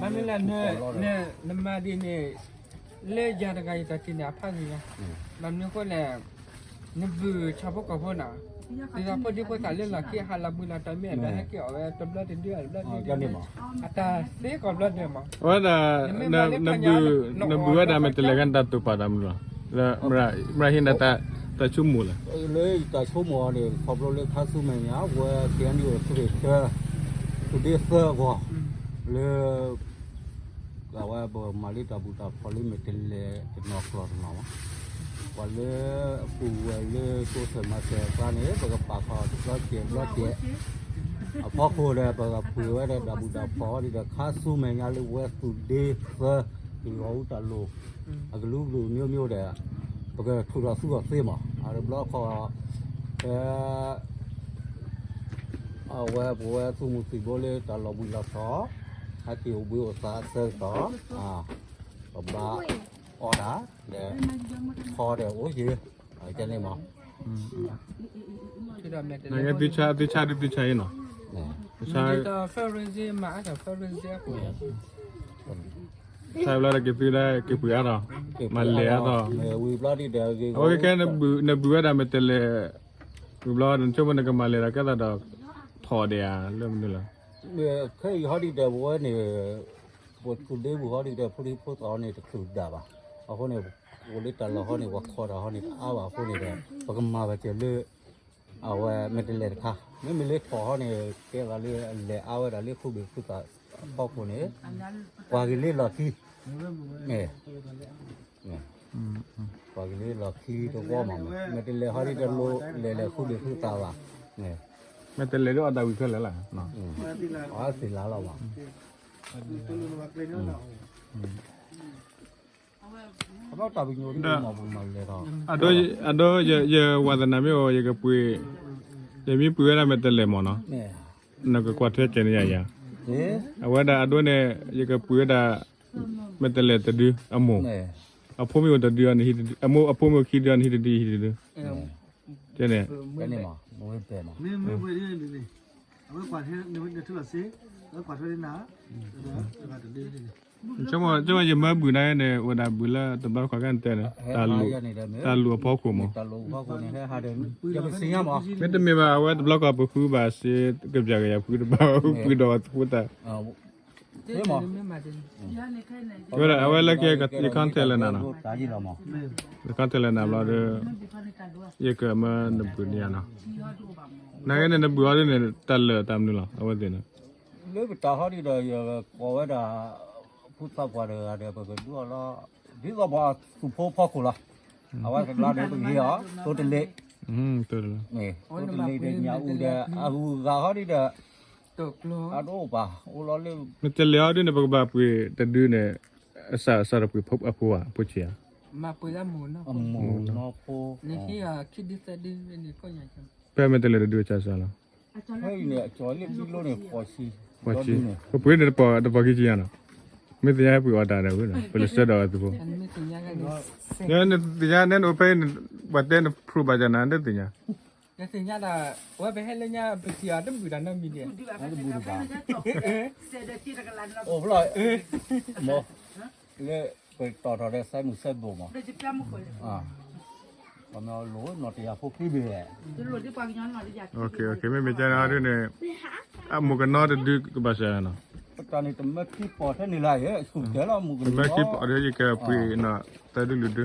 မ့ၢ်လၢ နမၤဒ်န့ၣ် လၢယၤတဂၤယတၢ်ထံၣ်န့ၣ် အဖးဂ့ၤညါ, ဘၣ်မနုၤအဃိလဲၣ်, နဘုၣ်ဆၣ်ဖိကီၢ်ဖိနီၤ, ဒ်သိးဖိဒံဖိသၣ်လၢလီၢ်ခံ ဟးလီၤဘှံးလီၤတီၤ မ့ၢ်အဘၣ်ဟဲက့ၤအီၣ်ဝဲတဘျီတဒု တဘျီတဒု, အတၢ်သ့ကီၢ်ဘျီဒဲးမး, အဝဲဒၣ် နဘုၣ်ဝဲဒၣ် မ့ၢ်တလဲၤကနၣ်တၢ်တိာ်ပာ်တၢ်မနုၤလီၤ, မ့ၢ်ဟံးနၤတၢ်ဆိကမိၣ်လဲၣ်. လၢယတၢ်ဆိကမိၣ်အီၤန့ၣ် ခီဖျိလၢခါဆူမဲာ်ညါ ဝဲ KNU သုးရ့ၣ်သၢ သုးဒ့သၢအဂီၢ် လၢ အဝဲပမၤလၢတၢ်ဘူၣ်တၢ်ဖီၣ်လၢမဲာ်တဲးလဲးတနီၤကျီၢ်တနီၤလီၤ. ပှၤလၢအပူၤဝဲလၢတိစၢၤမၤစၢၤအကျါန့ၣ် ပကပာ်ဃာ်တဘျီကဲးဘျီကဲး, အဖီခိၣ်ဒီး ပကပှ့ၤဝဲဒၣ်တၢ်ဘူၣ်တၢ်ဖီၣ်ဒီး ခါဆူမဲာ်ညါလၢဝဲသုးဒ့သၢ ကလီၤအူတၢ်လိၣ် အကလုာ်ကလုာ်မျိုးမျိုးဒီး ပကထုးထီၣ်သူအီၤသ့မး အတဘျီခီ ဖဲ အဝဲပဝဲသုးမုၢ်သံၣ်ဘိလၢတၢ်လီၤဘှံးလီၤတီၤ ဟဲက့ၤအိၣ်ဘှံးအိၣ်သါအဆၢကတီၢ် ပဘၣ်အီၣ်တၢ်ဒီး ဖီဒီးအိၣ်ယံၤ ကန့ၣ်မး သုဆါ သုဆါဒုးသုဆါအံၤနီၤ, ဆါ fundraising မၤအါထီၣ် fundraising အပူၤ ဆါဘျီဒီးက့ၤသုဒၣ်က့ၤပှ့ၤအါထီၣ်, မၤလဲၤအါထီၣ်, အဝဲခဲ နဘုၣ်ဝဲဒၣ်မဲာ်တဲးလဲး, ဝံၤဘျီနဆိကမိၣ်နကမၤလဲၤဒီးကဲသးဒီး ထီၣ်ဒဲးဧါ လၢမနုၤလဲၣ်, ခဲအံၤဟီဒ်ဒီးပဝဲန့ၣ် ပသုးဒ့ပူၤဟီဒ်ဒီး ဖိဒံဖိသၣ်အီၤန့ၣ်တချုးဒၣ်ဘၣ်, အဃိန့ၣ် အိၣ်လၢတၢ်လီၢ်ဟီန့ၣ် ပှၤခိးတၢ်ဟီန့ၣ်တအါဘၣ်အဃိန့ၣ်ဒီး ပကမၤဘၣ်က့ၤလၢ အဝဲမဲာ်တဲးလဲးတခါ, မ့မ့ၢ်လၢထီၣ်ဟီန့ၣ် ကဲသးလၢအလဲၤအါဝဲဒၣ်လၢဃုဘ့ၣ်ဃုသၣ်အဖီခိၣ်န့ၣ် ပှၤက့ၤလၢလီၢ်ခံ, ပှၤက့ၤလၢလီၢ်ခံတဝီမး, မဲာ်တဲးလဲးဟီဒ်တလိၣ်လဲၤလဲၤဃုဘ့ၣ်ဃုသၣ်ဘၣ်, မဲာ်တဲးလဲးဒ်အီၣ်တၢ်ဝံၤခဲလၢာ်လီၤ, အီၣ်သ့ၣ်လါလီၤဘၣ်, အဒိ ယဝၤသနၢ်မ့ၢ်အိၣ် ယကပှ့ၤ, ယမ့ၢ်ပှ့ၤဝဲဒၣ်မဲာ်တဲးလဲးမးနီၤ, နကကွၢ်ထွဲကဲန့ၣ်ယၤယၤ, အဝဲဒၣ်အဒိန့ၣ် ယကပှ့ၤဝဲဒၣ် မဲာ်တဲးလဲးတဒုအမိၢ်, အဖိမ့ၢ်အိၣ်တဒုအီၤန့ၣ်, အဖိမ့ၢ်အိၣ်ခံဒုအီၤန့ၣ် ဟံးတဒု ဟံးတဒု, ကဲန့ၣ် ဆိကမိၣ် ယမၢဘုၣ်န့ၣ်န့ၣ် အိၣ်ဒၣ်ဘုၣ်လၢတဘျီတခီၣ်ကဲန့ၣ်တဲန့ၣ် တၢ်လူၢ်အဖီခိၣ်မး, မ့တမ့ၢ်ဘၣ် အဝဲတဘျီခီၣ်ပဃုဘၣ်စ့ ကပျၢ်ကယၤဖုတဘၣ် ဃုဒီးအသး ဝဲဒၣ် အဝဲလၢကဲ ယခီၣ်တဲလဲၣ်နၤနီၤ, ယခီၣ်တဲလဲၣ်နၤဘျီဒီး ယကမၢနဘုၣ်န့ၣ်ယါနီၤ, နကဲန့ၣ် နဘုၣ်အီၤဒ်န့ၣ် တၢ်လၢာ်တၢ်မနုၤလီၤ အဝဲသ့ၣ်န့ၣ်, လၢပတၢ်ဟီဒ်ဒီး ယကိးဝဲဒၣ် ဖိသၣ်ပှၢ်တဂၤဒီး ပကဒုးအီၤလီၤ, ဒ်သိးပှၤသုးဖိဖီခိၣ်လီၤ, အဝဲတဘျီဒီးပဂ့ၤအီၤ တိတလ့ၣ်, တိတလ့ၣ်ဒီးညၣ်အူဒီး အဂုၤအဂၤဟီဒ်ဒီး အတအိၣ်ပာ် အိၣ်လီၤလၢ မ့ၢ်တဲလဲၣ်အီၤဒ်န့ၣ် ပကဘၣ်ပှ့ၤတဒုန့ၣ် အစၢ်အစၢ်တပှ့ၤအဖိ အဖိဧါ အဖိဆံးဧါ, အမိၢ်နီၢ်ဖိ, ဖဲမ့ၢ်တဲလဲၣ်တဒုအစၢ်စၢ်လီၤ, ဃိးဆံ, ပပှ့ၤန့ၣ်တပီၢ်တပီၢ်ခံဆံညါနီၤ, မ့ၢ်သ့ၣ်ညါဟဲပှ့ၤအီၣ်တၢ်ဒီးဝဲ ပလဲၤဆှၢဒီးဝဲသုးဖိ, နသ့ၣ်ညါနဲနအိၣ်ဖဲ ပှၤတဲနဖျိဘၣ်ကနၤ နတသ့ၣ်ညါ, နသ့ၣ်ညါဒီး ဝဲပဟဲလၢညါ ပထံၣ်အီၤတဘူၣ်တၢ်နီတမံၤဒံး, အိၣ်ဖျီၣ် လၢပတီၢ်ထီၣ်ဒီး စဲမုၢ်စဲဘိၣ်မး, ပမ့ၢ်လိၣ်နီၢ်တယၤဖိခံဘ့ၣ်, မ့မ့ၢ်ကဲန့ၣ်အီၤဒ်န့ၣ် အမိၢ်ကနီတဒုကဘၣ်စၢ်နီၤ, တၢ်န့ၣ်တမၢခံပီၢ်ထဲန့ၣ်လၢယဲ ဆူၣ်တဲလီၤ မုၢ်ကနီ တမၢခံပီၢ်ဒီး ယကပှ့ၤနီၤ သၢဒုလွံၢ်ဒု